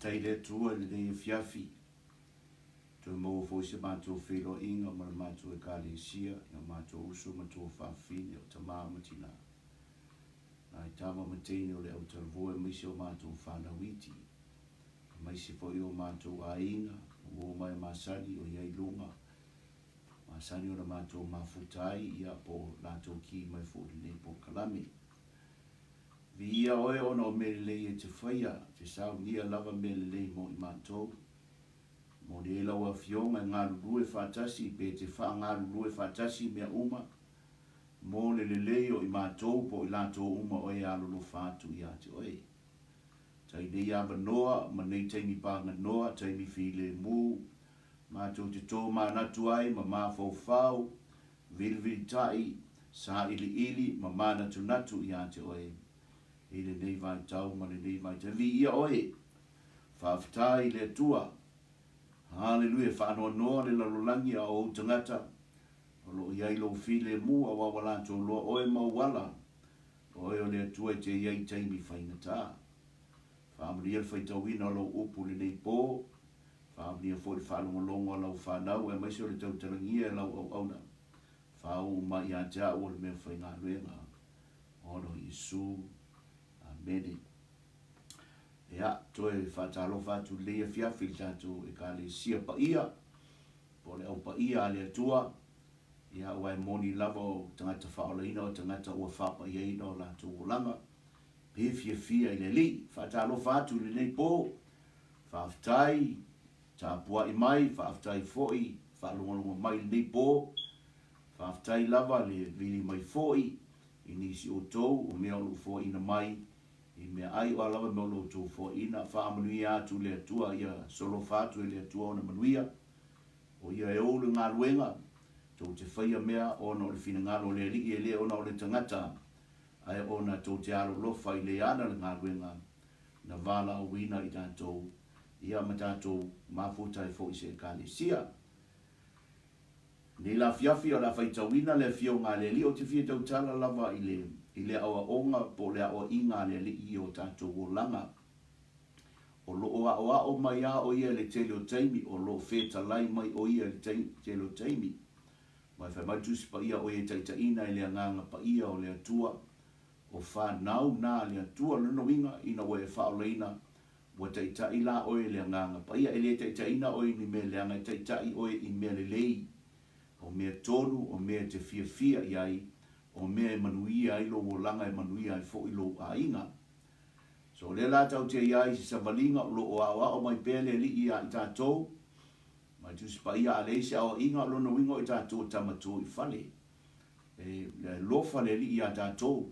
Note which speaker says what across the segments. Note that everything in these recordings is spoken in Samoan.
Speaker 1: Faafetai i le Atua i lenei afiafi, toe maua foi se matou feiloaiga ma le matou Ekalesia, i o matou uso ma tuafafine, o tama ma tina, nai tama ma teine o le autalavou aemaise o matou fanau iti, aemaise foi o matou aiga, uo ma e masani o i ai luga, masani ona matou mafuta ai, ia po o latou ki mai foi i lenei polokalame. Viia oe ona o mea lelei e te faia, te saunia lava mea lelei mo i matou. Momoli ai lau Afioga e galulue faatasi pe te faagalulue faatasi mea uma mo le lelei o i matou po o i latou uma o e alolofa atu ia te oe. Tai nei avanoa ma nei taimi paganoa, taimi filemu, matou te tomanatu ai ma mafaufau, vilivilitai, sailiili ma manatunatu ia te oe i lenei vaitau ma lenei vaitaimi. Viia oe! Faafetai i le Atua! Haleluia! Faanoanoa le lalolagi a ou tagata o lo o i ai lou filemu aua ua latou loa oe ma ou ala, o oe o le Atua e te i ai i taimi faigata. Faamanuia le faitauina o lou upu i lenei po, faamanuia foi le faalogologo a lau fanau aemaise o le tautalagia e lau auauna. Faauu mai ia te au o le mea faigaluega ona o Iesu. Amene. Ia, toe faatalofa atu i lenei afiafi i le tatou Ekalesia paia, po o le Au Paia a le Atua, ia, aua e moni lava o tagata faaolaina o tagata ua faapaiaina o latou olaga, pe fiafia i le Alii. Faatalofa atu i lenei po, faafetai tapuai mai, faafetai foi faalogologo mai i lenei po, faafetai lava le vili mai foi i nisi o outou o mea o lo o foaiina mai i meaai, o a lava mea o lo o outou foaiina, faamanuia atu le Atua, ia solofa atu e le Atua ona manuia, o Ia e ou le galuega, tou te faia mea ona o le finagalo o le Alii e le ona o le tagata, ae ona tou te alolofa i le ana le galuega na valaauina i tatou, ia ma tatou mafuta ai foi i se Ekalesia. Nei la afiafi o le a faitauina le Afioga a le Alii, ou te fia tautala lava i le, i le aoaoga po o le aoaiga a le Alii i o tatou olaga. O lo o aoao mai lava o Ia i le tele o taimi, o lo o fetalai mai o Ia i le tele o taimi. Mai fai mai le Tusi Paia o Ia e taitaiina i le Agaga Paia o le Atua, o fanau na a le Atua. O lona uiga, ina ua e faaolaina, ua taitai la oe i le Agaga Paia. E le taitaiina oe i ni mea leaga, e taitai oe i mea lelei, o mea tonu, o mea e te fiafia i ai, o mea e manuia ai lou olaga, e manuia ai foi lou aiga. So, o lea la tatou te i ai i se savaliga o lo o aoao mai pea le Alii ia i tatou, mai Tusi Paia a leai se aoaiga, o lona uiga o i tatou e tama tu i fale. E alofa le Alii iā tatou.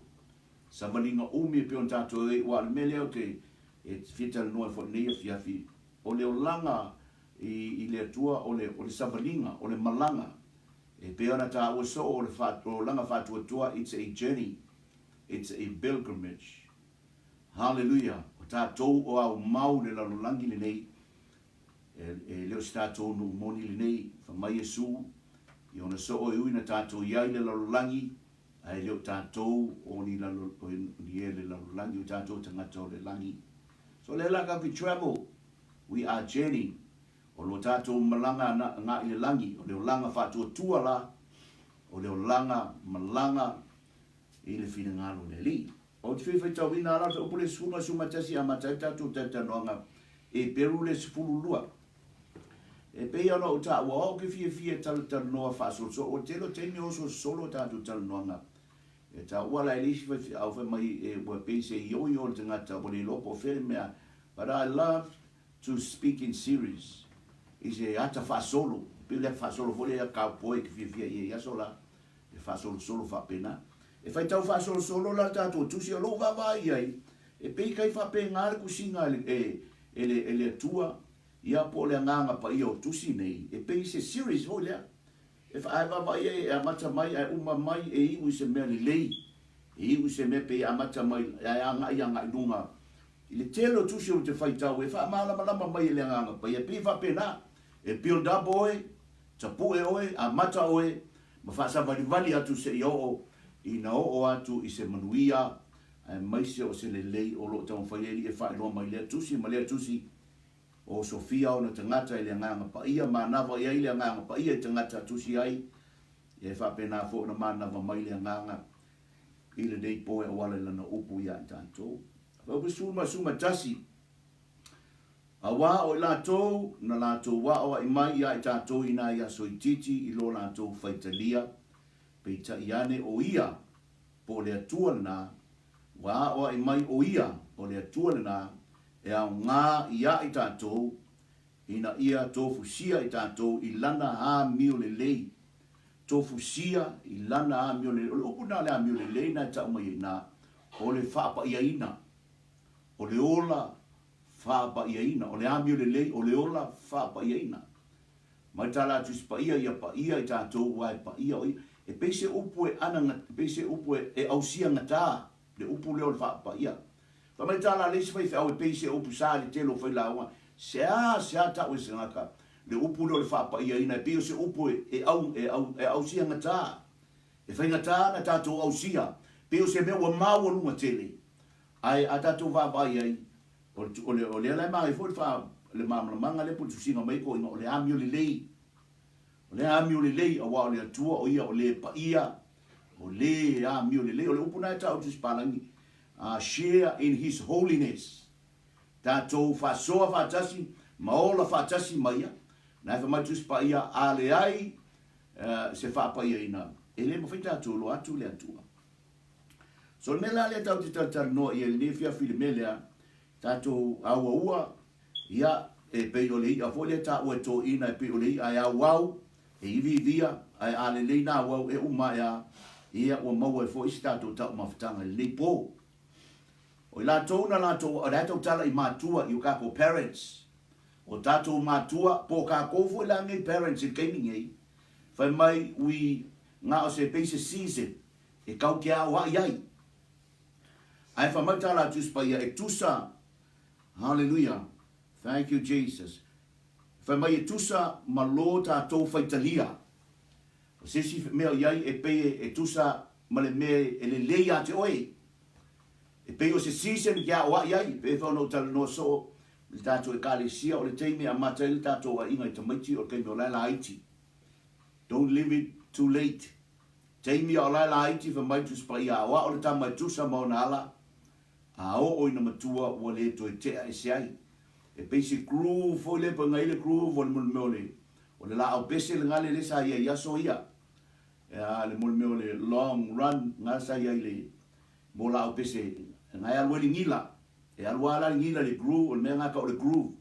Speaker 1: Savaliga umi e pei ona tatou i ai, aua o le mea lea ou te e fia talanoa ai foi i lenei afiafi, o le olaga i, i le Atua, o le, o le savaliga, o le malaga. E pei ona taua soo o le fa, olaga faatuatua, it's a journey, it's a pilgrimage. Hallelujah! O tatou o ao mau le lalolagi lenei, E le o se tatou nuu moni lenei, fai mai Iesu, i ona soo e ui na tatou i ai le lalolagi, ae le o tatou o ni lalo, o ni e le lalolagi, o tatou tagata o le lagi. So lea la tatou te travel, we are journey, o lo tatou malaga na, nga i le lagi, o le olaga faatuatua la, o le olaga malaga i le finagalo o le Alii. Ou te fia faitauina ala o upu le 11 amata ai le tatou talatalanoaga Heperu le 12. E pei ona ou taua, o au ke fiafia e talatalanoa faasolosolo, ua tele o taimi e oso solo tatou talanoaga. E taua la e le isi faifeau fai mai e ua pei se ioio le tagata ua le iloa po o fea le mea, but I love to speak in series, i se ata faasolo, pei o le ata faasolo foi lea cowboy ke fiafia i ai aso la. E faasolosolo faapena. E faitau faasolosolo la le tatou tusi, o lou vaavaai i ai, e pei kai faapena le tusiga e le, e le, e le Atua, ia po o le Agaga Paia o tusi nei, e pei se series foi lea. E, a e vaavaai ai, e amata mai ae uma mai e iu i se mea lelei, e iu i se mea pei e amata mai ae agai agai luga. I le tele o tusi ou te faitau, e faamalamalama mai e le Agaga Paia, e pei e faapena, e build up oe, Tapue oe, amata oe, ma faasavalivali atu seia oo ina oo atu i se manuia, aemaise o se lelei o lo o taumafai ai e faailoa mai lea tusi ma lea tusi. Osofia ona tagata i le Agaga Paia, manava i ai le Agaga Paia i tagata tusi ai, ia e faapena foi ona manava mai le Agaga i lenei po e auala i Lana upu ia i tatou. Fuaiupu 11, Auā o i latou na latou aoaʻi mai iā i tatou i nai aso itiiti i lo latou faitalia, peitai ane o Ia, po o le Atua lena, ua aoaʻi mai o Ia, o le Atua lena, e aoga iā i tatou, ina ia tofusia i tatou i Lana amio lelei. Tofusia i Lana amio lelei. O le upu lena o le amio lelei na e tau mai ai i ina, o le faapaiaina, o le ola faapaiaina, o le amio lelei, o le ola faapaiaina. Mai tā la Tusi Paia, ia paia i tatou aua e paia o Ia. E pei se upu e ana, e pei se upu e, e ausia gatā, le upu lea o le faapaia. Fai mai tā la le isi faifeau e pei se upu sa i le tele o failauga, seā, seā ta'u e se gata, le upu lea o le faapaiaina, e pei o se upu e, e au, e au, e ausia gatā. E faigata ana tatou ausia, pei o se mea ua maualuga tele. Ae a tatou vaavaai ai, o le, o le, o lea la e manaia foi le fa, le malamalamaga lea po o le tusiga mai toeaiina, o le amio lelei. O le amio lelei, aua o le Atua o Ia o le paia, o le amio lelei. O le upu lena e tau i le Tusi Palagi, uh, share in His holiness. Tatou faasoa faatasi ma ola faatasi ma Ia. Na e fai mai le Tusi Paia, a leai uh, se faapaiaina, e le mafai tatou iloa atu le Atua. So le mea la lea tatou te talatalanoa i ai i lenei afiafi i le mea lea, tatou auaua, ia, e pei o le i'a foi lea e taua e toeaiina e pei o le i'a e auau, e iviivia, ae a lelei na auau e uma ae a, ia, ua maua ai foi se tatou taumafataga i lenei po. O i latou na latou, o la e tautala i matua, i o kakou parents, o tatou matua, po o kakou foi la nei parents i le taimi nei, fai mai we, na o se pei se season, E kau ke aoaʻi ai. Ae fai mai tā la Tusi Paia e tusa, Hallelujah, thank you Jesus, fai mai e tusa ma lo tatou faitalia. O se isi mea o i ai e pei e tusa ma le mea e lelei ia te oe. E pei o se season ke aoaʻi ai, pei foi ona ou talanoa soo i le tatou Ekalesia, o le taimi e amata ai le tatou aiga i tamaiti o le taimi o la e laiti. Don't leave it too late. Taimi a o lae laiti fai mai Tusi Paia aoao le tama e tusa ma ona ala, a oo ina matua ua le toe tea ese ai. E pei se groove foi lea pe ngai le groove o le mea o le o le laau pese le gale lea sa iai i aso ia. A le mea o le long run nga sa iai le mo laau pese nga e alu ai le ngila. E alu a la le ngila le groove o le mea nga tau o le groove.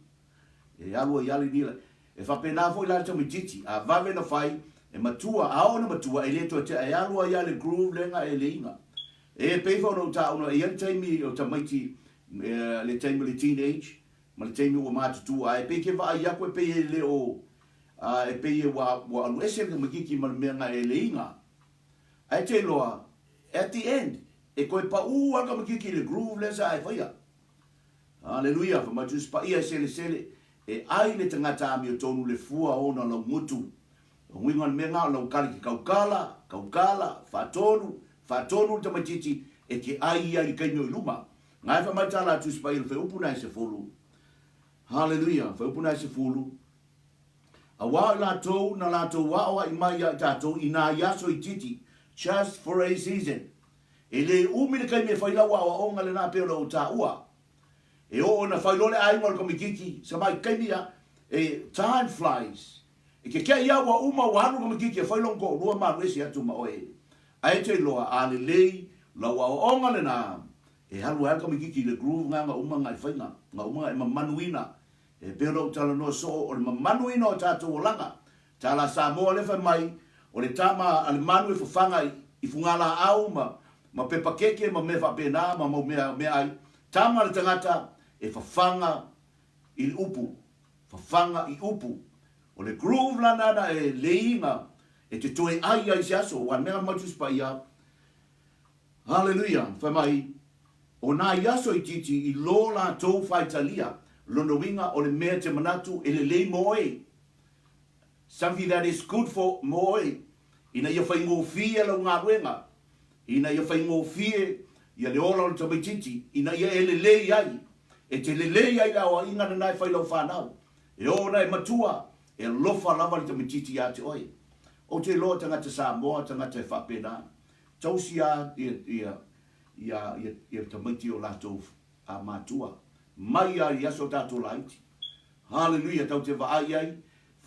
Speaker 1: E alu ai lava le nila. E faapena foi la le tamaitiiti, a vave ona fai, e matua, a oo ina matua, e le toe tea, e alu ai lava le groove lea e le iga. E pei foi ona ou taua, e i ai le taimi o tamaiti, le taimi o le teenage, ma le taimi ua matutua, ae pei ke vaai aku e pei e le o, e pei e ua, ua alu ese le tamaitiiti ma le mea na e le iga. Ae te iloa, at the end, e toe pau lava le tamaitiiti i le groove lea sa e faia. Aleluia! Fai mai Tusi Paia e selesele, e ai le tagata amiotonu le fua o ona laugutu. O nguiga o le mea nga o lau kali ke kaukala, kaukala, faatonu, faatonu le tamaititi e ke ai ia i le kaimi o i luma. Nga e fai mai ta la Tusi Paia le whaiupu na e sefulu. Haleluia! Whaiupu na e sefulu. Auā i latou na latou aoaʻi mai ia i tatou i nā i aso itiiti, just for a season. E le umi le taimi e fai lau aoaoga lena pei ona ou taua. E oo ina fai loa le aiga o le tamaitiiti, samai taimi a, e, time flies. E kekeʻi a ua uma ua alu le tamaitiiti e fai lona toalua ma alu ese atu ma oe. Ae te iloa, a lelei lau aoaoga lena, e alu ai lava le tamaitiiti i le groove na na uma na e faiga, na uma na e mamanuina. E pei ona ou talanoa soo, o le mamanuina o tatou olaga, Tala Samoa lea fai mai, o le tama a le manu e fafaga i fugalaau ma ma pepa keke ma mea faapena ma mau mea meaai, tama le tagata e fafaga i le upu, fafaga i upu. O le groove la nana e leiga e te toe ai ai i se aso, aua o le mea na fai mai Tusi Paia, Haleluia, fai mai, o nai aso itiiti i lo latou faitalia, lona uiga o le mea e te manatu e lelei mo oe, Something that is good for mo oe, ina ia faigofie lau galuega, ina ia faigofie ia le ola o le tamaitiiti, ina ia e lelei ai, e te lelei ai le aoaiga lena e fai lau fanau. E oo ona e matua, e alofa lava le tamaitiiti ia te oe. Ou te iloa tagata Samoa, tagata e faapena, tausi a ia, ia, ia, ia, ia tamaiti o latou a matua, mai a i aso o tatou laiti. Haleluia, tau te vaai ai,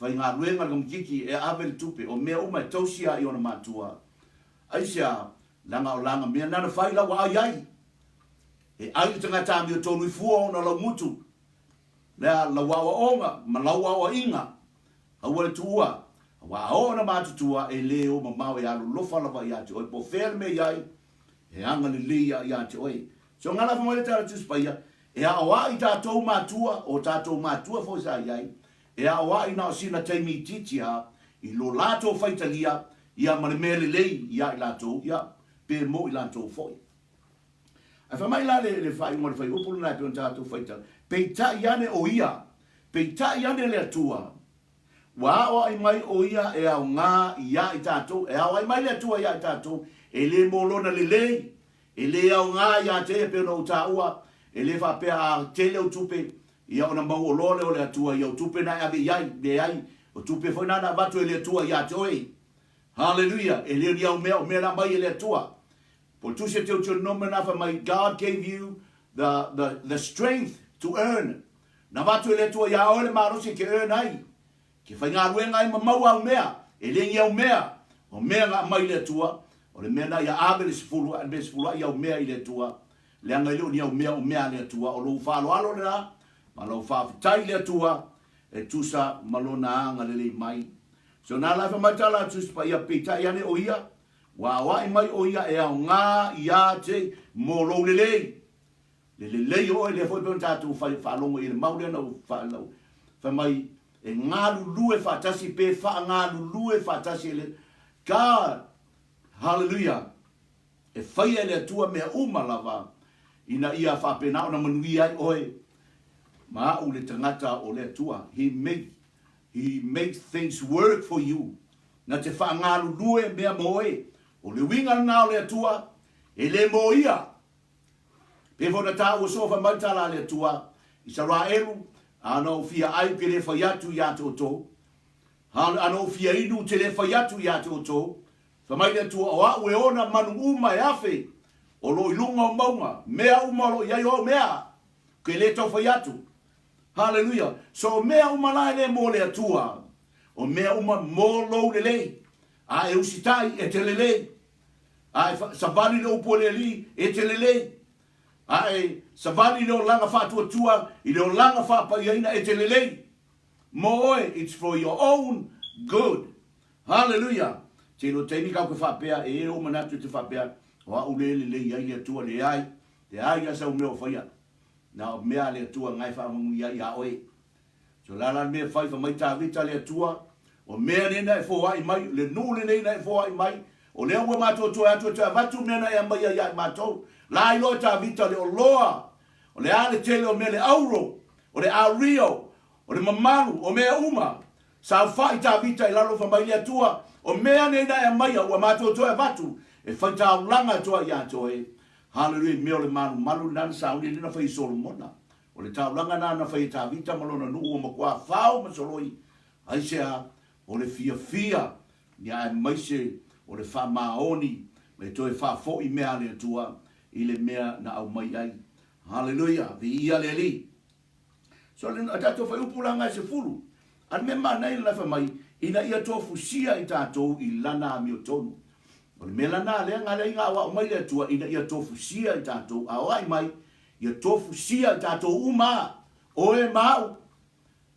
Speaker 1: faigaluega le tamaitiiti e ave le tupe, o mea uma e tausi a i ona matua. Aisea, leaga o lana mea nana fai la ua ai ai. E ai le tagata amiotonu i fua ona laumutu, lea lau aoaoga ma lau aoaiga, aua le tuua, aua a oo ona matutua e le o mamao e alolofa lava ia te oe, po o fea le mea i ai, e agalelei lava ia te oe. So gala fai mai le Tala Tusi Paia, e aoai tatou matua, o tatou matua foi sa i ai, e aoai na o sina taimi itiiti lava i lo latou faitalia ia ma le mea lelei ia i latou, ia pe mo i latou foi. Ae fai mai la le, le faaiuga o le fuaiupu lena e pei ona tatou faitau, Peitai ane o Ia, peitai ane le Atua, ua aoai mai o Ia e aoga iā i tatou, e aoai mai le Atua iā i tatou, e le mo Lona lelei, e le aoga iā te Ia e pei ona ou taua, e le faapea a tele au tupe, ia ona mauoloa lea o le Atua i au tupe na e ave i ai, leai, o tupe foi na na avatu e le Atua iā te oe. Haleluia! E le o ni au mea, o mea na aumai e le Atua. Po o le tusi a Teutionome na fai mai, God gave you the, the, the strength to earn. Na avatu e le Atua iā oe le malosi e ke earn ai, ke faigaluega ai ma maua au mea, e le ni au mea, o mea na aumai le Atua, o le mea na ia ave le sefulu, le mea sefulu ai au mea i le Atua, leaga e le o ni au mea o mea a le Atua, o lou faaaloalo lena, ma lou faafetai i le Atua, e tusa ma lona agalelei mai. So na la fai mai tala a Tusi Paia, peitai ane o ia, Ua aoai mai ʻo ia e aoga iā te mō lou lelei. Le lelei o oe, lea foi pei ona tatou fai faalogo i le mau lea na ou faailoa fai mai e galulue faatasi pe faagalulue faatasi e le God. Hallelujah. E faia e le Atua mea uma lava ina ia faapena ona manuia ai oe ma au le tagata o le Atua. He make, he makes things work for you. Na te faagalulue mea mo oe. O le uiga lena o le Atua, e le mo ia. Pei foi ona taua soo fai mai le tala a le Atua, Isaraelu, a na ou fia ai ou te le fai atu ia te outou. A na ou fia inu ou te le fai atu ia te outou. Fai mai le Atua, o au e ona manu uma e afe o lo o i luga o mauga, mea uma o lo o i ai o au mea, ou te le tau fai atu. Haleluia! So o mea uma la e le mo le Atua, o mea uma mo lou lelei. A e usitai, e te lelei. A e savali le upu a le Alii, e te lelei. A e savali le olaga faatuatua i le olaga faapaiaina, e te lelei. Mo oe, it's for your own good. Haleluia! Tele o taimi kau ke faapea, e ou manatu e te faapea, o au le lelei ai le Atua, leai, leai a sau mea o faia. Na o mea a le Atua nga e faamanuia ai ia oe. So la la le mea e fai, fai mai Tavita le Atua, o mea nei na e foai mai, le nuu lenei na e foai mai, o lea ua matou toe atu e toe avatu mea na e aumaia ia i matou. La iloa e Tavita le oloa, o le a le tele o mea le auro, o le ario, o le mamalu, o mea uma. Saofai Tavita i lalo fai mai le Atua, o mea nei na e aumaia ua matou toe avatu e fai taulaga atu ai ia te oe. Haleluia, mea o le malumalu lena na sauni lea na fai e Solomona. O le taulaga lena na fai e Tavita ma lona nuu ua matua fao ma soloi. Aisea? O le fiafia, ia aemaise o le faamaoni ma e toe faafoi mea a le Atua i le mea na aumai ai. Haleluia, viia le Alii. So le tatou fuaiupu la na e sefulu. A le mea manaia lena fai mai, ina ia tofusia i tatou i lana amiotonu. O le mea lana lea na alai na aoao mai le Atua ina ia tofusia i tatou, aoai mai, ia tofusia i tatou uma, oe ma au,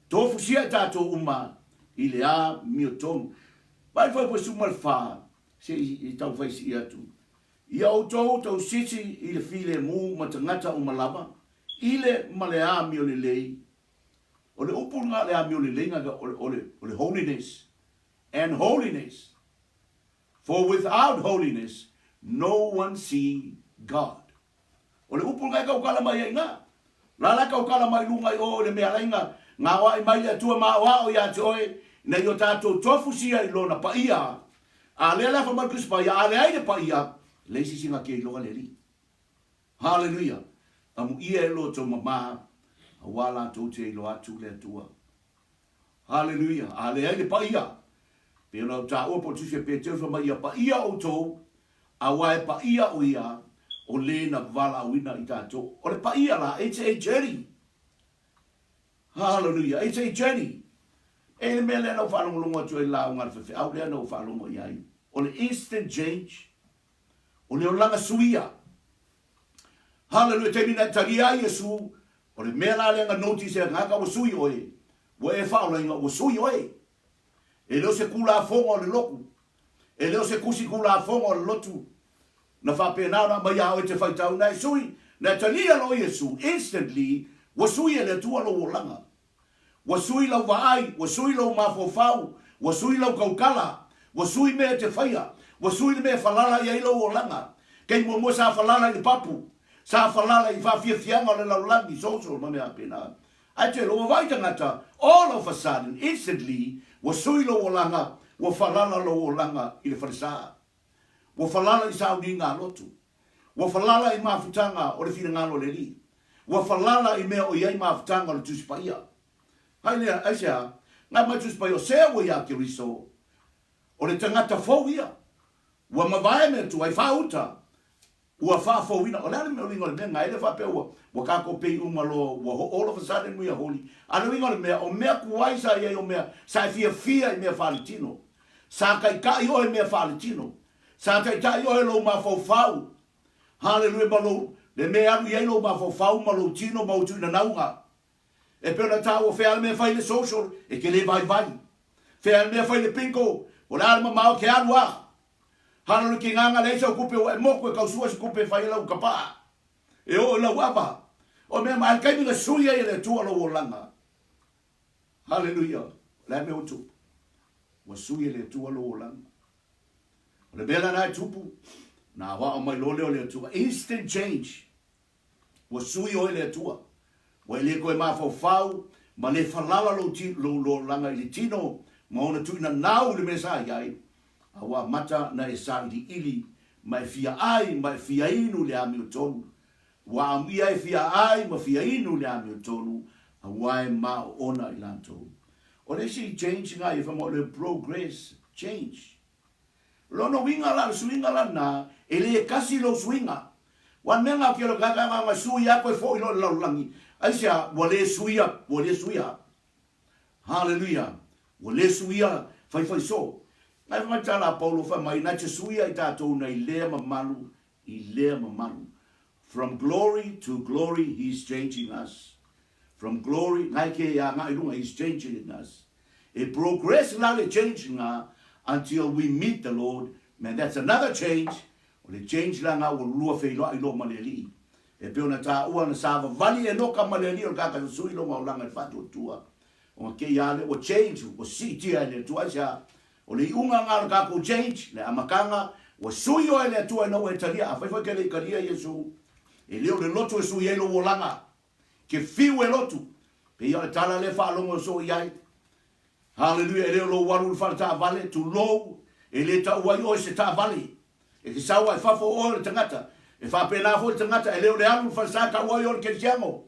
Speaker 1: tofusia i tatou uma i le amiotonu. Vaai fuaiupu e 14, se i tau fai sii atu. Ia outou tausisi i le filemu ma tagata uma lava, i le ma le amio lelei. O le upu lena le amio lelei na o le, o le, o le holiness and holiness. For without holiness no one see God. O le upu lena e tautala mai ai ina. La la e tautala mai luga i o i le mea alai na gaoai mai le Atua ma aoao ia te oe, ina ia o tatou tofusia i Lona paia. A lea la fai mai le Tusi Paia, a leai le paia, leai se isi na te iloa le Alii. Haleluia! Amuia e lo outou mama, aua latou te iloa atu le Atua. Haleluia! A leai le paia, pei ona ou taua po o Tusi a Peteru fai mai ia paia outou, aua e paia o ia o le na valaauina i tatou. O le paia la, it's a journey. Haleluia! It's a journey. E le mea lea na ou faalogologo atu ai i le lauga a le faifeau lea na ou faalogo i ai, o le instant change, o le olaga suia. Haleluia! Taimi na e talia ai Iesu, o le mea la lea na notice e tagata ua sui oe, ua e faaolaina ua sui oe. E le o se Tulafono a le lotu, e le o se tusi Tulafono a le lotu na faapena ona aumai ia oe e te faitau, na e sui, na e talia loa Iesu, instantly ua sui e le Atua lou olaga. Ua sui lau vaai, ua sui lou mafaufau, ua sui lau tautala, ua sui mea e te faia, ua sui le mea e falala i ai lou olaga. Kei muamua sa falala i le papu, sa falala i faafiafiaga o le lalolagi, social ma mea faapena. Ae te ua vaai tagata, all of a sudden, instantly, ua sui lou olaga, ua falala lou olaga i le falesa. Ua falala i sauniga a lotu. Ua falala i mafutaga o le finagalo o le Alii. Ua falala i mea o i ai mafutaga o le Tusi Paia. Hai lea, aisea? Ngai mai Tusi Paia, o sea ua iā Keriso, o le tagata fou ia. Ua mavae mea tuai, faauta, ua faafouina. O le a le uiga o le mea? Ngai le faapea ua, ua kākou pei uma loa, ua ho, all of a sudden we are holy. A le uiga o le mea, o mea tuai sa i ai o mea, sa e fiafia i mea faaletino. Sa taita'i oe i mea faaletino. Sa taitai oe lou mafaufau, haleluia, ma lou, le mea e alu i ai lou mafaufau ma lou tino ma ou tuinanauga. E pei ona taua, fea le mea e fai le social, e te le vaivai. Fea le mea e fai le bingo, o le a le mamao e te alu a. Haleluia, ke gaga leai sau kupe ua e moku e tausua se kupe e fai ai lau kapaa. E oo i lau ava. O mea ma, a le taimi na sui ai e le Atua lou olaga. Haleluia, o le a le mea ua tupu? Ua sui e le Atua lou olaga. O le mea la na e tupu, na aoao mai loa lea o le Atua, instant change. Ua sui oe le Atua. Ua e le toe mafaufau ma le falala lou, lou olaga i le tino ma ona tuuinanau i le mea sa i ai, a ua amata na e sailiili ma e fia ai ma e fia inu i le amiotonu. Ua amuia e fia ai ma fia inu i le amiotonu, aua e maoona i latou. O le isi change na ia fai mai o le progress change. Lona uiga la, o le suiga la lena, e le tasi lou suiga. Ua le mea na o ke alo tagata na ona sui a toe foi loa i le lalolagi. Aisea? Ua le suia, ua le suia. Haleluia! Ua le suia, faifai soo. Nai fai mai tala a Paulo fai mai, na te suia i tatou nei lea mamalu i lea mamalu. From glory to glory he is changing us. From glory, ngai ke ia ngai lunga, he is changing us. E progress la le change nga until we meet the Lord. Man, that's another change. O le change la nga ua lua feiloai loa ma le Alii. E pei ona taua na savavali Enoka ma le Alii o le kaka sa sui lona olaga i le faatuatua. Ona keia lea ua change, ua siitia e le Atua. Aisea? O le iuga nga o le tatou change, le amataga, ua sui oe e le Atua ina ua e talia. Afai foi e te le i talia Iesu, e le o le lotu e sui ai lou olaga. Ke fiu e lotu. Pei o le tala lea e faalogo soo i ai. Haleluia, e le o lou alu i le fale taavale, tulou, e le tau ai oe se taavale. E te sau ai fafo o oe o le tagata. E faapena foi le tagata, e le o le alu i le falesa e tau ai oe o le kerisiano.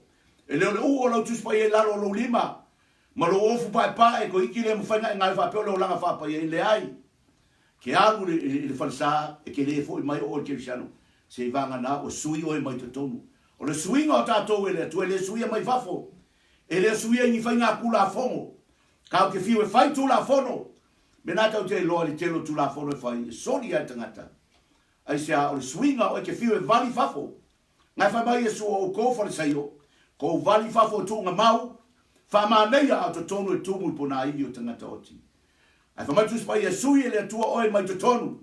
Speaker 1: E le o le uu o lau Tusi Paia i lalo o lou lima, ma lou ofu paepae, toeiti le mafai na e gae faapea o le olaga faapaia ai. Leai. Ke alu i le falesa, e te le foi mai o oe le kerisiano, seivagana ua sui oe mai totonu. O le suiga o tatou e le Atua, e le suia mai fafo, e le suia i ni faiga Tulafono. Tatou te fiu e fai Tulafono, mena tatou te iloa i le tele o Tulafono e fai, e soli lava e tagata. Aisea? O le suiga, oe te fiu e vali fafo. Na e fai mai Iesu, O outou Falisaio, kou vali fafo e tuuga mau, faamanaia a o totonu e tumu i ponaivi o tagata oti. Ae fai mai Tusi Paia, E sui e le Atua oe mai totonu.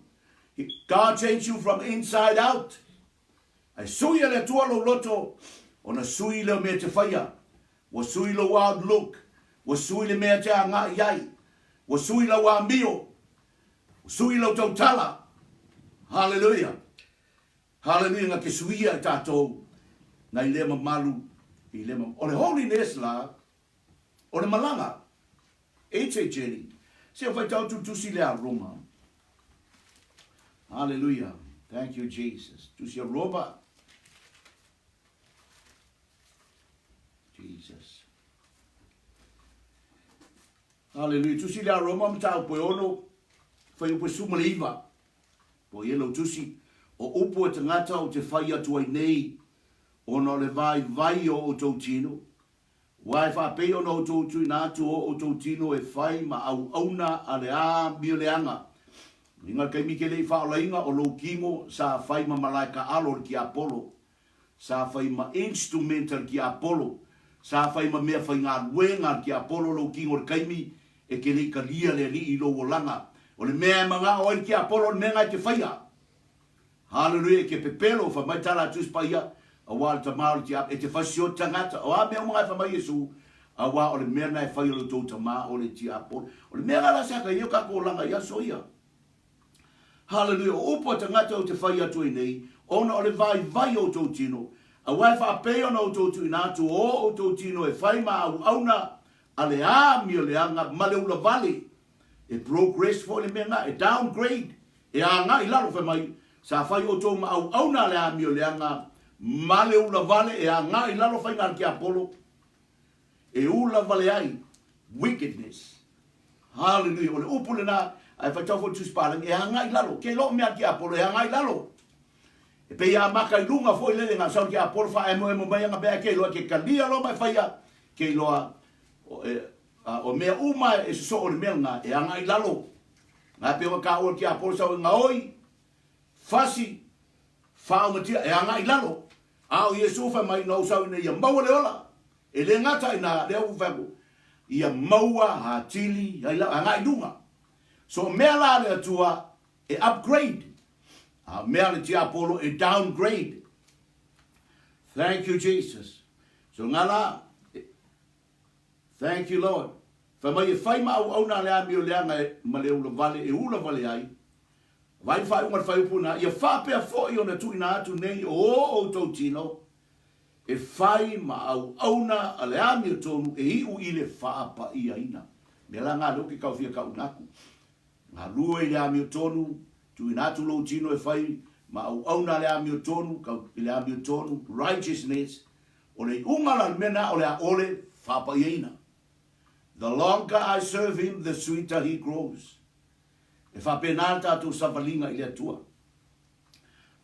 Speaker 1: God change you from inside out. Ae sui e le Atua lou loto, ona sui lea o mea e te faia. Ua sui lou outlook, ua sui le mea e te agai ai, ua sui lau amio, ua sui lau tautala. Hallelujah! Hallelujah! Na te suia e tatou nai lea mamalu i lea mamalu. O le holiness la, o le malaga. It's a journey. Se o faitau atu le tusi lea a Roma. Hallelujah. Thank you, Jesus. Tusi a Roma. Jesus. Haleluia. Tusi le a Roma mataupu e 6, fuaiupu e 19. Po o ia lau tusi, o upu a tagata ou te fai atu ai nei, ona o le vaivai o outou tino, aua e faapei ona outou tuuina atu o outou tino e fai ma auauna a le amioleaga. Uiga le taimi ke le i faaolaina o lou tino sa fai ma malae taalo o le tiapolo, sa fai ma instrument a le tiapolo, sa fai ma mea faigaluega a le tiapolo lou tino i le taimi e te le i talia le Alii i lou olaga. O le mea e manao ai le tiapolo o le mea na e te faia. Haleluia, e te pepelo, fai mai tala a Tusi Paia, aua o le tama o le tiapolo, e te fasioti tagata. O a mea uma na e fai mai Iesu, aua o le mea na e fai o le tou tama o le tiapolo. O le mea la la sa taia o tatou olaga i aso ia. Haleluia, o upu a tagata ou te fai atu ai nei, ona o le vaivai o outou tino, aua e faapei ona outou tuuina atu o outou tino e fai ma auauna a le amioleaga ma le ulavale, e progress foi le mea lena, e downgrade, e agai i lalo, fai mai, sa fai outou ma auauna a le amioleaga ma le ulavale, e agai i lalo faiga a le tiapolo, e ula vale ai, wickedness. Hallelujah. O le upu lena, ae faitau foi le Tusi Palagi, e agai i lalo. Ke iloa o mea a le tiapolo, e agai i lalo. E pei a maka i luga foi lele na sau le tiapolo faaemoemo mai ana mea, ke iloa ke talia loa ma e faia, ke iloa o, e, a, o mea uma e sosoo i le mea lena, e agai i lalo. Na pei ona taua le tiapolo sau e gaoi, fasi, faaumatia, e agai i lalo. A o Iesu fai mai, na ou sau ina ia maua le ola. E le gata i ina, lea ua fai atu, ia maua atili ai la, agai i luga. So o mea la a le Atua e upgrade, a o mea a le tiapolo e downgrade. Thank you Jesus. So ngā la, thank you Lord. Fai mai e fai ma auauna a le amioleaga e, ma le ulavale e ulavale ai, Vai le faaiuga o le fuaiupu lena, ia faapea foi ona tuuina atu nei o outou tino e fai ma auauna a le amiotonu e iu i le faapaiaina. Mea la nga lea ou te taofia tauina atu. Galue i le amiotonu, tuuina atu lou tino e fai ma auauna a le amiotonu, tau i le amiotonu, righteousness, o le iuga la o le mea lena o le a ole faapaiaina. The longer I serve him, the sweeter he grows. E faapena le tatou savaliga i le Atua.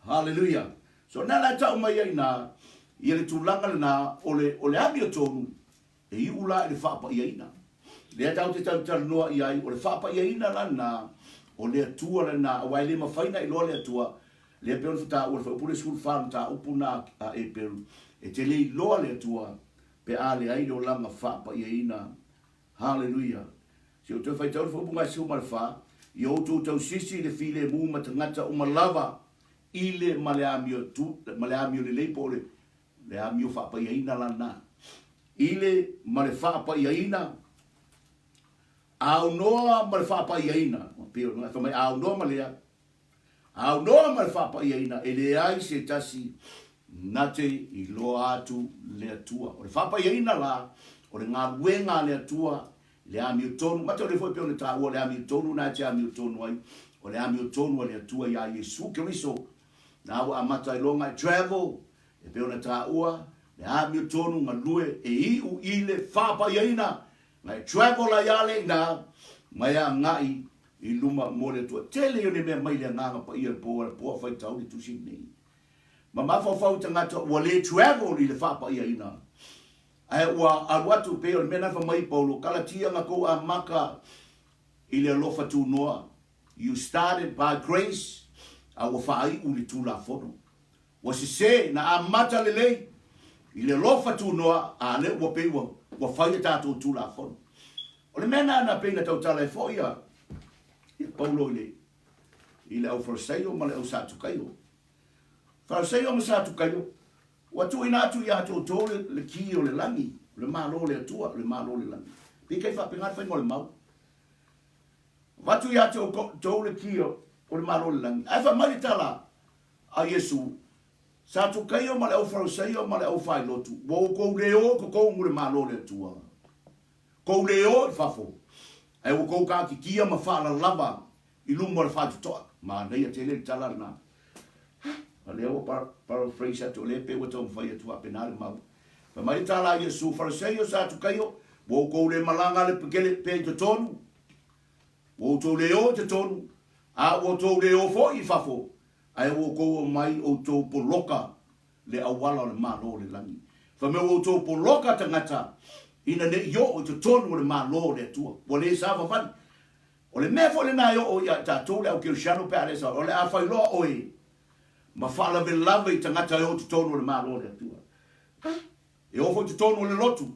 Speaker 1: Hallelujah. So na la e tau mai ai na, ia le tulaga lena o le, o le amiotonu, e iu la i le faapaiaina. Lea tatou te talatalanoa i ai, o le faapaiaina la lena, o le Atua lena, aua e le mafai ona iloa le Atua, lea pei ona fataua i le fuaiupu 14 o le mataupu na a Eperu, e te le iloa le Atua pe a leai le olaga faapaiaina Haleluia! Se i ou toe faitau le fuaiupu 14, Ia outou tausisi i le filemu ma tagata uma lava i le ma le amio tu, ma le amio lelei po o le, le amio faapaiaina la lena. I le ma le faapaiaina, aunoa ma le faapaiaina, pei ona fai mai aunoa ma lea, Aunoa ma le faapaiaina, e leai se tasi na te iloa atu le Atua. O le faapaiaina la, o le galuega a le Atua, le amiotonu, mataulia foi pei ona taua, o le amiotonu na e te amiotonu ai, o le amiotonu a le Atua iā Iesu Keriso, na ua amata ai loa ona e travel, e pei ona taua, le amiotonu galue e iu i le faapaiaina, na e travel ai a le ina, mai agai I luma mo le Atua. Tele ia o le mea mai le Agaga Paia i le po a faitau le tusi lenei. Ma mafaufau i tagata ua le travel i le faapaiaina, ae ua alu atu pei o le mea na fai mai Paulo, Kalatia na tou amata i le alofa tunoa, you started by grace, a ua faaiu i le Tulafono. Ua sese, na amata lelei i le alofa tunoa, a lea ua pei ua, ua fai a tatou Tulafono. O le mea lena na pei na tautala ai foi ia, ia Paulo i le, i le au Farisaio ma le au Satukaio. Farisaio ma Satukaio, ua tuuina atu ia te outou le, le ki o le lagi, o le Malo o le Atua, o le Malo o le lagi. Pei kai faapena le faiga o le mau. Avatu ia te outou le ki o le Malo o le lagi. Ae fai mai le tala a Iesu, Satukaio ma le au Farisaio ma le au Failotu, ua outou le o i totonu le Malo o le Atua. Kou le o i fafo, ae ua kou taatitia ma faalalava i luma o le faitotoa. Manaia tele le tala lena. A lea ua paraphrase atu, o lea pei ua taumafai atu faapena le mau. Fai mai le tala a Iesu, Fariseio, Satukaio, Ua outou le malaga le pekele pea i totonu, ua outou le o i totonu, a ua outou le o foi i fafo, ae ua outou omai outou poloka le auala o le Malo o le lagi. Fai mai ua outou poloka tagata ina ne i oo i totonu o le Malo o le Atua. Ua le savavali. O le mea foi lena e oo ia i tatou le au kerisiano pe a le savavali, o le a fai loa oe ma faalavelave i tagata e oo i totonu o le Malo o le Atua. E oo foi i totonu o le lotu.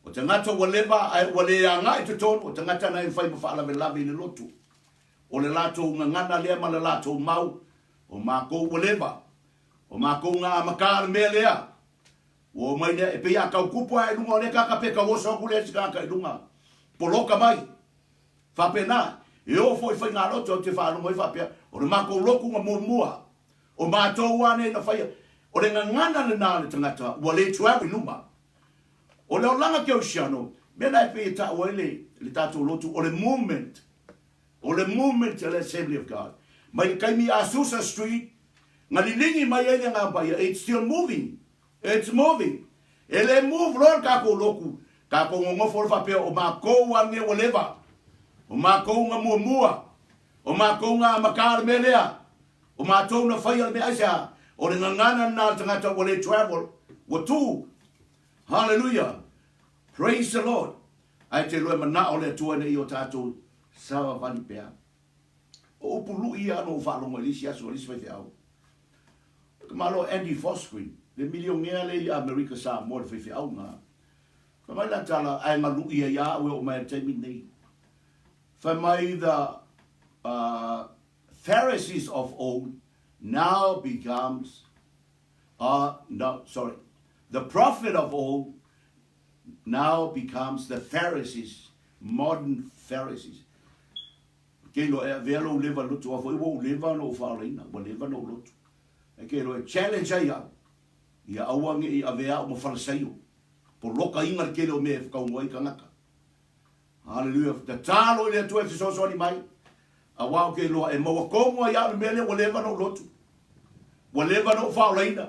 Speaker 1: O tagata ua leva ae ua le agai i totonu, o tagata na e mafai ma faalavelave i le lotu. O le latou gagana lea ma le latou mau, o makou ua leva, o makou na amata le mea lea, ua omai lea, e pei a tau kupu ae i luga o lea tagata pe tau oso atu lea isi tagata i luga, poloka mai. Faapena, e oo foi i faigalotu ou te faalogo ai faapea, o le matou lotu na muamua, o matou a nei na faia, o le gagana lena a le tagata ua le travel i luma. O le olaga kerisiano, mea la e pei e tau ai le, le tatou lotu, o le movement, O le movement a le Assembly of God mai le taimi i Azusa Street na liligi mai ai le Agaga Paia, it's still moving, it's moving. E le move loa le tatou lotu, tatou nonofo loa faapea o matou lava lenei ua leva, o matou na muamua, o matou na amata le mea lea, o matou na faia le mea, aisea? O le gagana lena a le tagata ua le travel, ua tu. Hallelujah! Praise the Lord! Ae te iloa e manao le Atua ina ia o tatou savavali pea. O upu luʻi ia na ou faalogo ai i le isi aso i le isi faifeau. O le tamaloa Andy Fosgreen, le milionea lea i Amerika Samoa i le faifeau na. Fai mai lana tala, ae na luʻi ai lava au e oo mai i le taimi lenei. Fai mai the uh, Pharisees of old now becomes uh, no, sorry, the prophet of old now becomes the Pharisees, modern Pharisees. Ke iloa e avea lou leva lotu, aua foi ua ou leva ona ou faaolaina, ua leva ona ou lotu. Ae ke iloa e challenge ai au, ia aua ne i avea au ma Falasaio, polokaina le tele o mea e whakaungo ai tagata. Hallelujah. Tatalo i le Atua e fesoasoani mai, aua ou te iloa e maua tonu ai au le mea lea ua leva ona ou lotu. Ua leva ona ou faaolaina.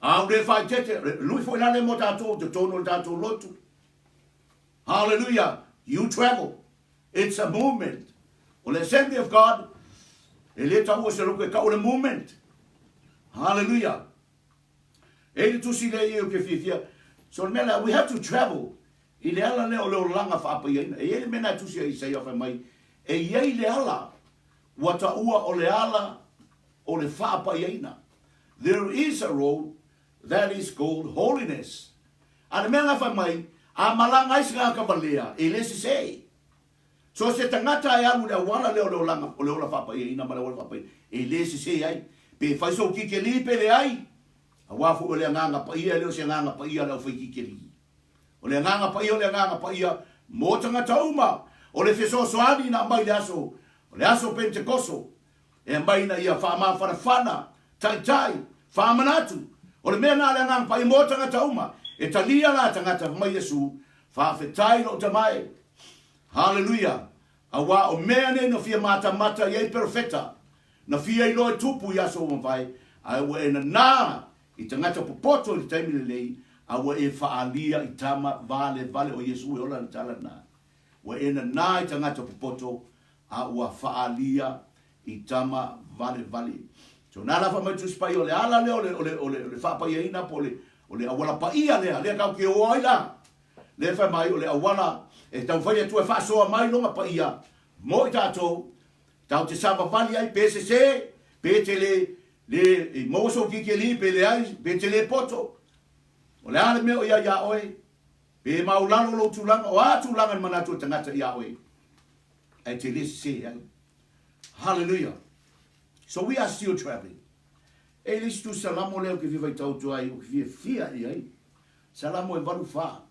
Speaker 1: A ua le faaeteete, lui foi la lea mo tatou i totonu o le tatou lotu. Hallelujah! You travel. It's a movement. O le Assembly of God, e le taua se lotu e tau o le movement. Hallelujah! E i le tusi lea ia ou te fiafia. So le mea lea, we have to travel i le ala lea o le olaga faapaiaina. E i ai le mea na e tusi ai Isaia fai mai, e i ai le ala ua taua o le ala o le faapaiaina. There is a road that is called holiness. A le mea la fai mai, a malaga ai se tagata valea, e le sese. So se tagata e alu i le auala lea o le olaga, o le ola faapaiaina ma le auala faapaiaina, e le sese ai. Pe fai sou kikeli pe leai, aua foi o le Agaga Paia e le o se Agaga Paia a le aufai kikeli. O le Agaga Paia o le Agaga Paia mo tagata uma. O le fesoasoani na aumai i le aso, o le aso Pentekoso, E aumai ina ia faamafanafana, taitai, faamanatu. O le mea lena a le Agaga Paia mo tagata uma. E talia la tagata fai mai Iesu, Faafetai lou Tama e. Haleluia! Auā o mea nei na fia matamata i ai perofeta, na fia iloa e tupu i aso ua mavae, ae ua e nanā i tagata popoto i le taimi lenei, a ua e faaalia i tama valevale o Iesu e ola le tala lena. Ua e nanā i tagata popoto, a ua faaalia i tama valevale. So na la faamai Tusi Paia o le ala lea o le, o le, o le, o le faapaiaina po o le, o le auala paia lea, lea tatou te o ai la. Lea fai mai o le auala e taumafai le Atua e faasoa mai lona paia mo i tatou, tatou te savavali ai pe sese, pe te le, le i maua sou kikeli pe leai, pe te le poto. O le a le mea o i ai iā oe, pe maulalo lou tulaga, o a tulaga i le manatu o le tagata iā oe. Ae te le sese ai. Hallelujah. So we are still traveling. E le isi tusi Salamo lea ou te fia faitau atu ai, ou te fiafia i ai. Salamo e 84.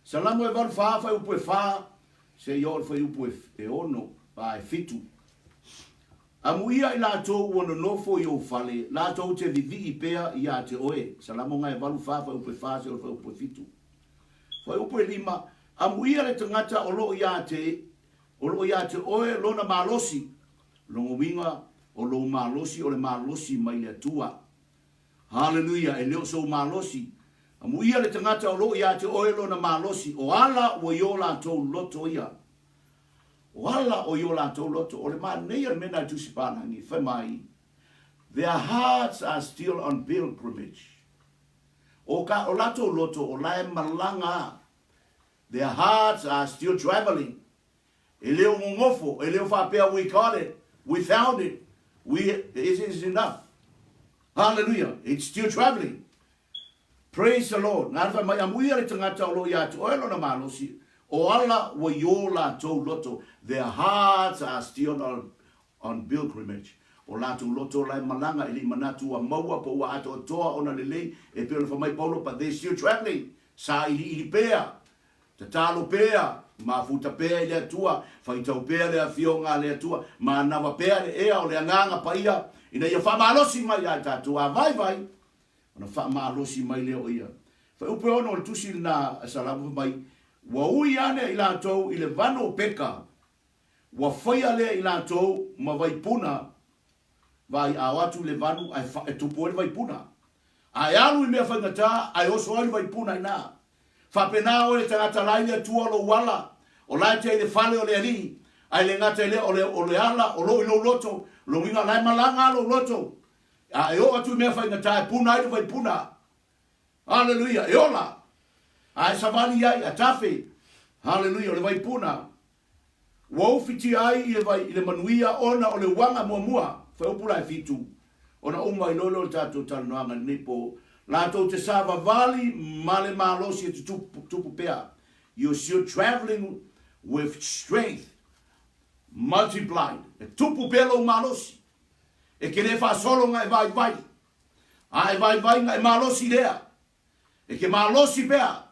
Speaker 1: Salamo e 84, fuaiupu e 4, seia oo i le fuaiupu e 6, a e 7. Amuia i latou ua nonofo i ou fale, latou te vivii pea ia te oe. Salamo ga e 8, 4, fuaiupu e 4 seia oo i le fuaiupu e 7. Fuaiupu e 5, Amuia le tagata o loo ia te, o loo ia te oe lona malosi, lona uiga, O lou malosi o le malosi mai le Atua. Haleluia! E le o sou malosi. Amuia le tagata o lo o ia te oe lona malosi, o ala ua i o latou loto ia. O ala o i o latou loto. O le manaia le mea na i Tusi Palagi, fai mai, Their hearts are still on pilgrimage. O ka o latou loto o la e malaga a. Their hearts are still travelling. E le o gogofo, e le o faapea we got it, we found it, we, it is enough. Hallelujah, it's still travelling. Praise the Lord. Ngā whai mai amuia le tangata o lo ia atu oe lona malosi, o ala ua i o latou loto. Their hearts are still on, on pilgrimage. O latou loto la e malaga e le i manatu ua maua po ua atoatoa ona lelei, e pei ona fai mai Paulo, but they're still travelling. Sa iliili pea. Tatalo pea, mafuta pea i le Atua, faitau pea le Afioga a le Atua, manawa pea le ea o le Agaga Paia, ina ia faamalosi mai ia i tatou, a vaivai, ona faamalosi mai lea o Ia. Fuaiupu e 6 o le tusi lena a Salamo fai mai, Ua ui ane i latou i le vanu o peka, ua faia lea i latou ma vaipuna, Vaai a o atu i le vanu ae e tupu ai le vaipuna. A e alu i mea faigata ae oso ai le vaipuna i na. Faapena oe le tagata la i le Atua lou ala, o la e tea i le fale o le Alii, ae le gata i lea o le, o le ala o lo i lou loto, lou uiga la e malaga a lou loto. A e oo atu i mea faigata e puna ai le vaipuna. Haleluia, e ola! A e savali ai, a tafe. Haleluia, o le vaipuna. Ua ufitia ai i le vai i le manuia ona o le uaga muamua, fuaiupu la e fitu, ona uma iloilo le tatou talanoaga i lenei po, latou te savavali ma le malosi e tutupu tupu pea, you're still travelling with strength multiplied, e tupu pea lou malosi, e ke le faasolo nga e vaivai, a e vaivai nga e malosi lea, e ke malosi pea.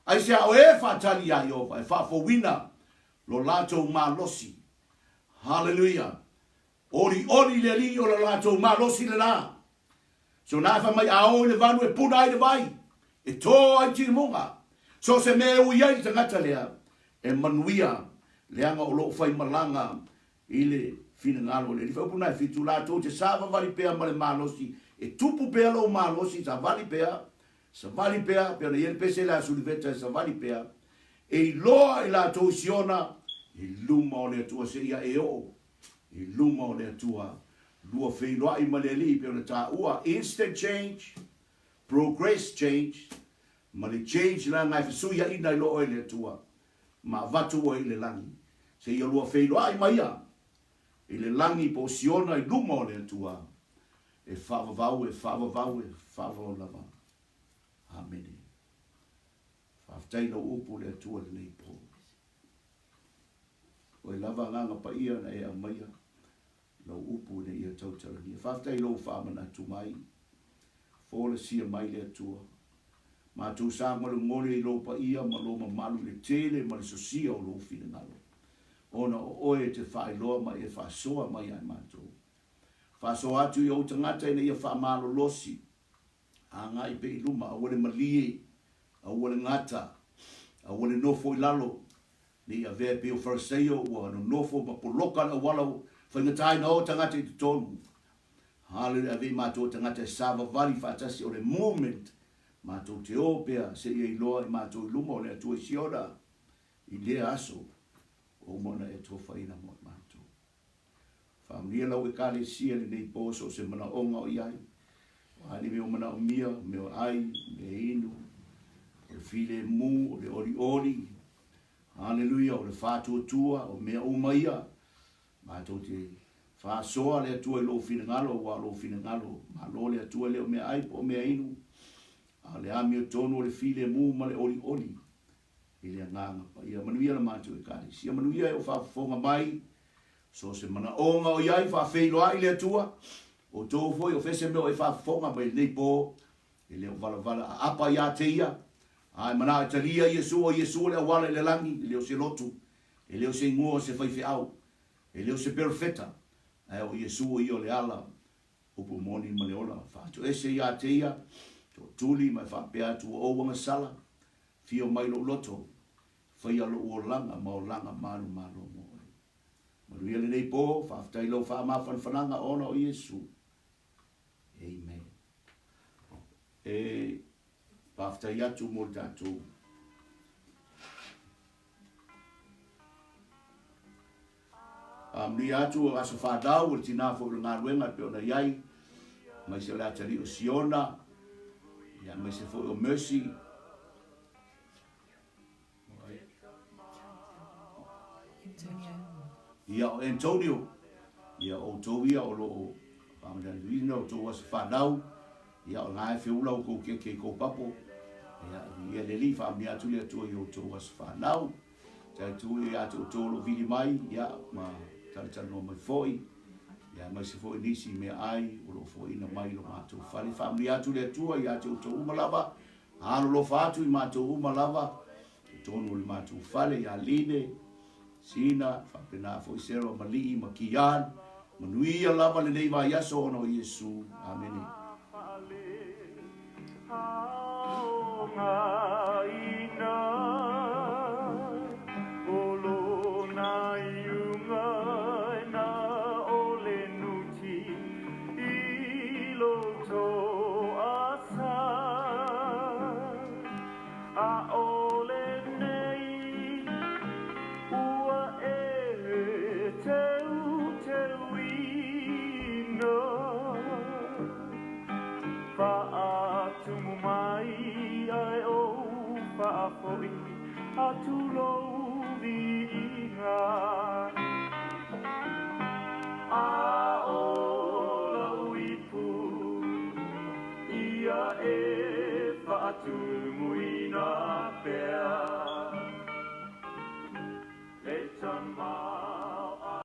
Speaker 1: Aisea o e faatali iā Ieova e faafouina lo latou malosi. Haleluia! Olioli le Alii o lo latou malosi lena. So na e fai mai a o i le vanu e puna ai le vai, e tō ai timuga. So se mea e ui ai le tagata lea, e manuia, leaga o lo o fai malaga i le finagalo o le Alii. Fuaiupu na e fitu, latou te savavali pea ma le malosi, e tupu pea lou malosi, savali pea, Savali pea, pei ona i ai le pese lea a Suliveta e savali pea, e iloa i latou i Siona, i luma o le Atua seia e oo i luma o le Atua. Lua feiloai ma le Alii pei ona taua, instant change, progress change, ma le change leaga e fesuiaina i lo oe le Atua, ma avatu oe i le lagi. Seia lua feiloai ma Ia i le lagi po o Siona i luma o le Atua. E faavavau, e faavavau, e faavavau lava. Amene. Faafetai i lau upu le Atua i lenei po. Oe lava Agaga Paia na e aumaia lau upu ina ia tautalagia. Faafetai i lou faamanatu mai. Folasia mai le Atua. Matou sagolegole i lou paia ma lou mamalu i le tele ma le sosia o lou finagalo. Ona o oe e te faailoa ma e faasoa mai ia i matou. Faasoa atu i ou tagata ina ia faamalolosi, agai pea i luma, aua le malie, aua le gata, aua le nofo i lalo, ne i avea e pei o Fariseio ua nonofo ma poloka le auala ua faigata o tagata i totonu. Haleluia, ave i matou o tagata e savavali faatasi o le movement, matou te o pea seia iloa i matou i luma o le Atua i Siona i lea aso ua uma ona e tofaina mo i matou. Faamanuia lau Ekalesia i lenei po so o se manaoga o i ai, o a ni mea o manaomia, o mea o ai, mea inu, o le filemu, o le olioli, haleluia, o le faatuatua, o mea uma ia, matou te faasoa le Atua i lou finagalo, aua o lou finagalo, malo le Atua e le o mea ai po o mea inu, a o le amiotonu o le filemu ma le olioli i le Agaga Paia. Manuia la matou Ekalesia, manuia e o faafofoga mai, so o se manaoga o i ai, faafeiloai le Atua, outou foi o fea se mea o e faafofoga mai lenei po, e le o valavala aapa ia te ia, a e manao e talia Iesu, o Iesu o le auala i le lagi, e le o se lotu, e le o se igoa o se faifeau, e le o se perofeta, ae o Iesu o ia o le ala, upu moni ma le ola. Faatoese ia te ia, tootuli ma e faapea atu ua ou agasala, Fio mai lou loto, faia lou olaga ma olaga manumalo mo oe. Manuia lenei po, faafetai i lou faamafanafanaga ona o Iesu. Amen. E faafetai atu mo le tatou Faamanuia atu o aso fanau o le tina foi o le galuega e pei ona i ai, aemaise o le atalii o Siona, ia aemaise foi o Mercy. Ia o Antonio, ia o outou ia o lo o faamanuiaina outou aso fanau, ia o lena e feula outou keke i kou papo, ia ia le Alii faamanuia atu le Atua i outou aso fanau. Taitu ia te outou o lo o vili mai, ia ma talatalanoa mai foi, ia aemaise foi nisi meaai o lo o foaina mai i lo matou fale. Faamanuia atu le Atua ia te outou uma lava, alolofa atu i matou uma lava, totonu o le matou fale ia Line, Sina, faapena foi Sarah ma Lii ma Kian. Manuia lava lenei vaiaso ona o Iesu. Amene.
Speaker 2: Faatumu mai ae ou faafoi atu lou viiga. A o lou ipu ia e faatumuina pea.